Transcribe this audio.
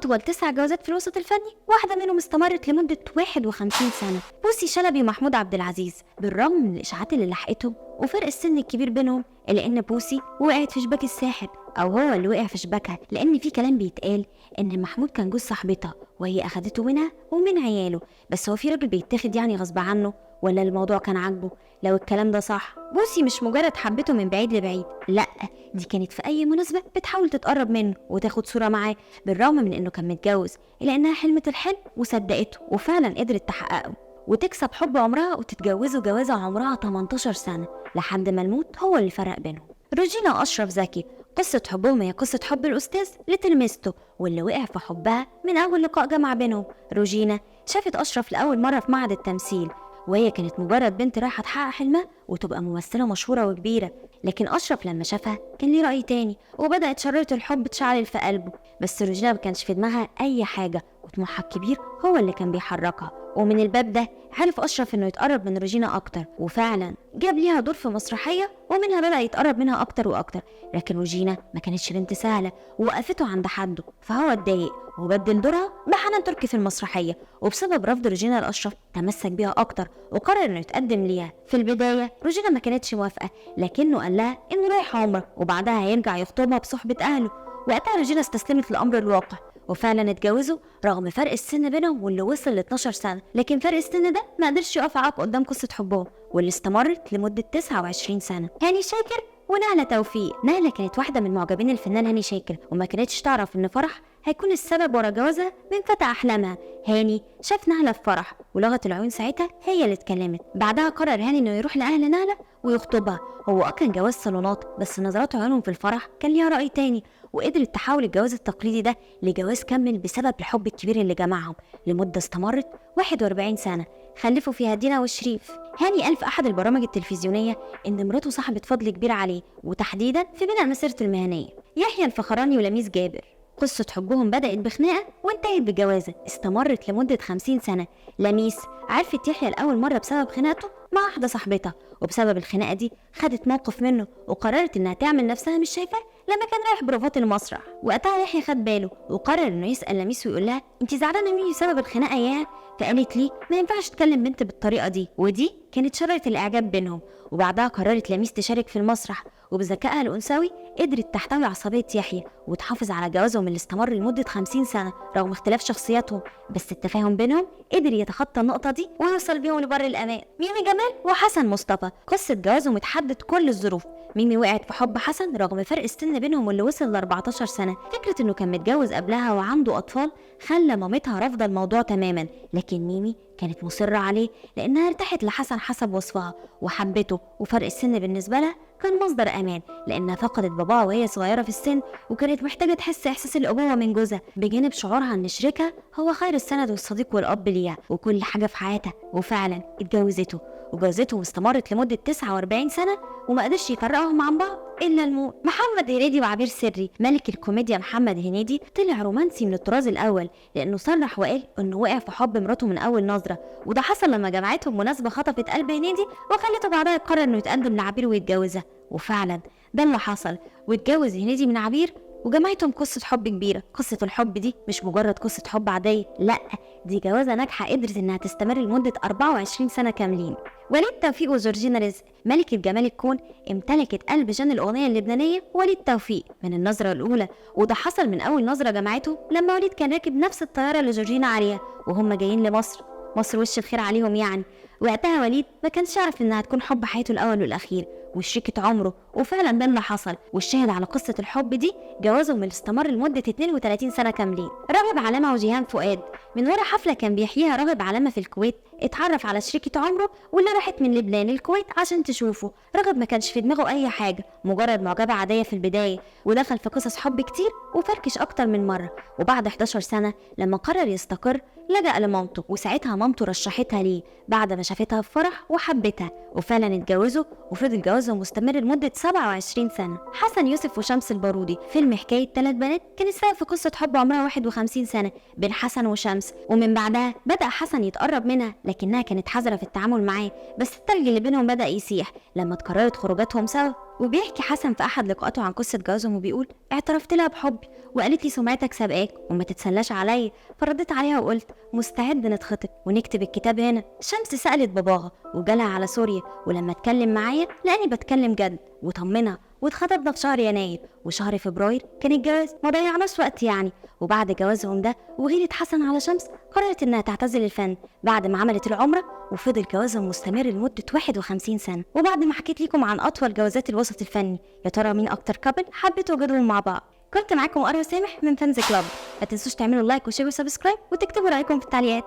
أطول 9 جوازات في الوسط الفني، واحدة منهم استمرت لمدة 51 سنة. بوسي شلبي ومحمود عبد العزيز، بالرغم من الإشاعات اللي لحقتهم وفرق السن الكبير بينهم، إلا إن بوسي وقعت في شباك الساحر، أو هو اللي وقع في شباكها، لأن في كلام بيتقال إن محمود كان جوز صاحبتها وهي أخدته منها ومن عياله. بس هو في راجل بيتاخد يعني غصب عنه، ولا الموضوع كان عاجبه؟ لو الكلام ده صح، بوسي مش مجرد حبته من بعيد لبعيد، لا دي كانت في أي مناسبة بتحاول تتقرب منه وتاخد صورة معاه، بالرغم من إنه كان متجوز، إلا إنها حلمت الحلم وصدقته، وفعلا قدرت تحققه وتكسب حب عمرها وتتجوزه جوازة عمرها 18 سنة، لحد ما الموت هو اللي فرق بينهم. روجينا وأشرف زكي، قصة حبهم هي قصة حب الأستاذ لتلميذته واللي وقع في حبها من أول لقاء جمع بينهم. روجينا شافت أشرف لأول مرة في معهد التمثيل، وهي كانت مجرد بنت رايحة تحقق حلمها وتبقى ممثلة مشهورة وكبيرة، لكن أشرف لما شافها كان ليه رأي تاني، وبدأت شرارة الحب تشعل في قلبه. بس روجينا ما كانش في دماغها أي حاجة، وطموحها الكبير هو اللي كان بيحركها. ومن الباب ده عرف أشرف إنه يتقرب من روجينا أكتر، وفعلا جاب ليها دور في مسرحية، ومنها بدأ يتقرب منها أكتر وأكتر. لكن روجينا ما كانتش بنت سهلة، ووقفته عند حده، فهو اتضايق وبدل دورها بحنان تركي في المسرحية. وبسبب رفض روجينا لأشرف تمسك بيها أكتر وقرر إنه يتقدم ليها. في البداية روجينا ما كانتش موافقة، لكنه قال لها إنه رايح عمره وبعدها هيرجع يخطبها بصحبة أهله. وقتها روجينا استسلمت لأمر الواقع، وفعلا اتجوزوا رغم فرق السن بينهم واللي وصل ل 12 سنة، لكن فرق السن ده ما قدرش يقف عائق قدام قصة حبهم واللي استمرت لمدة 29 سنة. هاني شاكر ونهلة توفيق. نهلة كانت واحدة من معجبين الفنان هاني شاكر، وما كانتش تعرف إن فرح هيكون السبب ورا جوازها من فتى أحلامها. هاني شاف نهلة في فرح، ولغة العيون ساعتها هي اللي اتكلمت. بعدها قرر هاني إنه يروح لأهل نهلة ويخطبها. هو كان جواز صالونات، بس نظرات عيونهم في الفرح كان ليها رأي تاني، وقدرت تحول الجواز التقليدي ده لجواز كمل بسبب الحب الكبير اللي جمعهم لمدة استمرت 41 سنة، خلفوا فيها دينا وشريف. هاني قال في أحد البرامج التلفزيونية إن مراته صاحبة فضل كبير عليه، وتحديدا في بناء مسيرته المهنية. يحيى الفخراني ولميس جابر، قصة حبهم بدأت بخناقة وانتهت بجوازة استمرت لمدة 50 سنة. لميس عرفت يحيى لأول مرة بسبب خناقته مع واحدة صاحبتها، وبسبب الخناقة دي خدت موقف منه وقررت إنها تعمل نفسها مش شايفاه لما كان رايح بروفات المسرح. وقتها يحيى خد باله وقرر إنه يسأل لميس ويقول لها أنت زعلانة مني بسبب الخناقة ياها؟ فقالت لي ما ينفعش تكلم بنت بالطريقة دي، ودي كانت شرارة الإعجاب بينهم. وبعدها قررت لميس تشارك في المسرح، وبذكائها الأنثوي قدرت تحتوي عصبية يحيى وتحافظ على جوازهم اللي استمر لمدة 50 سنة رغم اختلاف شخصياتهم، بس التفاهم بينهم قدر يتخطى النقطة دي ويوصل بيهم لبر الأمان. ميمي جمال وحسن مصطفى، قصة جوازهم اتحدت كل الظروف. ميمي وقعت في حب حسن رغم فرق السن بينهم واللي وصل ل 14 سنة. فكرة انه كان متجوز قبلها وعنده أطفال خلى مامتها رافضة الموضوع تماما، لكن ميمي كانت مصرة عليه لأنها ارتاحت لحسن حسب وصفها وحبته، وفرق السن بالنسبة لها كان مصدر أمان لأنها فقدت باباها وهي صغيرة في السن، وكانت محتاجة تحس إحساس الأبوة من جوزها، بجانب شعورها إن شريكها هو خير السند والصديق والأب ليها وكل حاجة في حياتها. وفعلا اتجوزته، وجوازتهم استمرت لمدة 49 سنة وما قدرش يفرقهم عن بعض إلا الموت. محمد هنيدي وعبير سري. ملك الكوميديا محمد هنيدي طلع رومانسي من الطراز الأول، لأنه صرح وقال إنه وقع في حب مراته من أول نظرة، وده حصل لما جمعتهم مناسبة خطفت قلب هنيدي وخلته بعدها يقرر إنه يتقدم لعبير ويتجوزها، وفعلا ده اللي حصل، واتجوز هنيدي من عبير وجمعتهم قصة حب كبيرة. قصة الحب دي مش مجرد قصة حب عادية، لأ دي جوازة ناجحة قدرت إنها تستمر لمدة 24 سنة كاملين. وليد توفيق وجورجينا رزق. ملكة جمال الكون امتلكت قلب جان الأغنية اللبنانية وليد توفيق من النظرة الأولى، وده حصل من أول نظرة جمعته لما وليد كان راكب نفس الطيارة اللي جورجينا عليها وهم جايين لمصر، مصر وش الخير عليهم يعني. وقتها وليد ما كانش يعرف إنها تكون حب حياته الأول والأخير وشريكة عمره، وفعلا ده اللي حصل. والشاهد على قصة الحب دي جوازهم اللي استمر لمدة 32 سنة كاملين. راغب علامة وجيهان فؤاد. من ورا حفلة كان بيحييها راغب علامة في الكويت اتعرف على شريكة عمره واللي راحت من لبنان الكويت عشان تشوفه. راغب ما كانش في دماغه أي حاجة، مجرد معجبة عادية في البداية، ودخل في قصص حب كتير وفركش أكتر من مرة. وبعد 11 سنة لما قرر يستقر لجأ لمامته، وساعتها مامته رشحتها ليه بعد ما شافتها في فرح وحبتها، وفعلا اتجوزوا وفضل جوازهم مستمر لمدة 27 سنة. حسن يوسف وشمس البارودي. فيلم حكاية 3 بنات كان السبب في قصة حب عمرها 51 سنة بين حسن وشمس، ومن بعدها بدأ حسن يتقرب منها، لكنها كانت حذرة في التعامل معاه، بس التلج اللي بينهم بدأ يسيح لما اتكررت خروجاتهم سوا. وبيحكي حسن في أحد لقاءاته عن قصة جوازهم وبيقول: اعترفت لها بحبي وقالت لي سمعتك سابقاك وما تتسلاش عليا، فرديت عليها وقلت مستعد نتخطب ونكتب الكتاب هنا. شمس سألت باباها وجالها على سوريا، ولما اتكلم معايا لاني بتكلم جد وطمنها، واتخطبنا في شهر يناير وشهر فبراير كان الجواز، ما ضيعناش وقت يعني. وبعد جوازهم ده وغيرة حسن على شمس قررت انها تعتزل الفن بعد ما عملت العمرة، وفضل جوازهم مستمر لمدة 51 سنة. وبعد ما حكيت لكم عن أطول جوازات الوسط الفني، يا ترى مين أكتر couple حبيتوا وجودهم مع بعض؟ كنت معاكم أروى سامح من Fans Club. ما تنسوش تعملوا like و share و subscribe وتكتبوا رأيكم في التعليقات.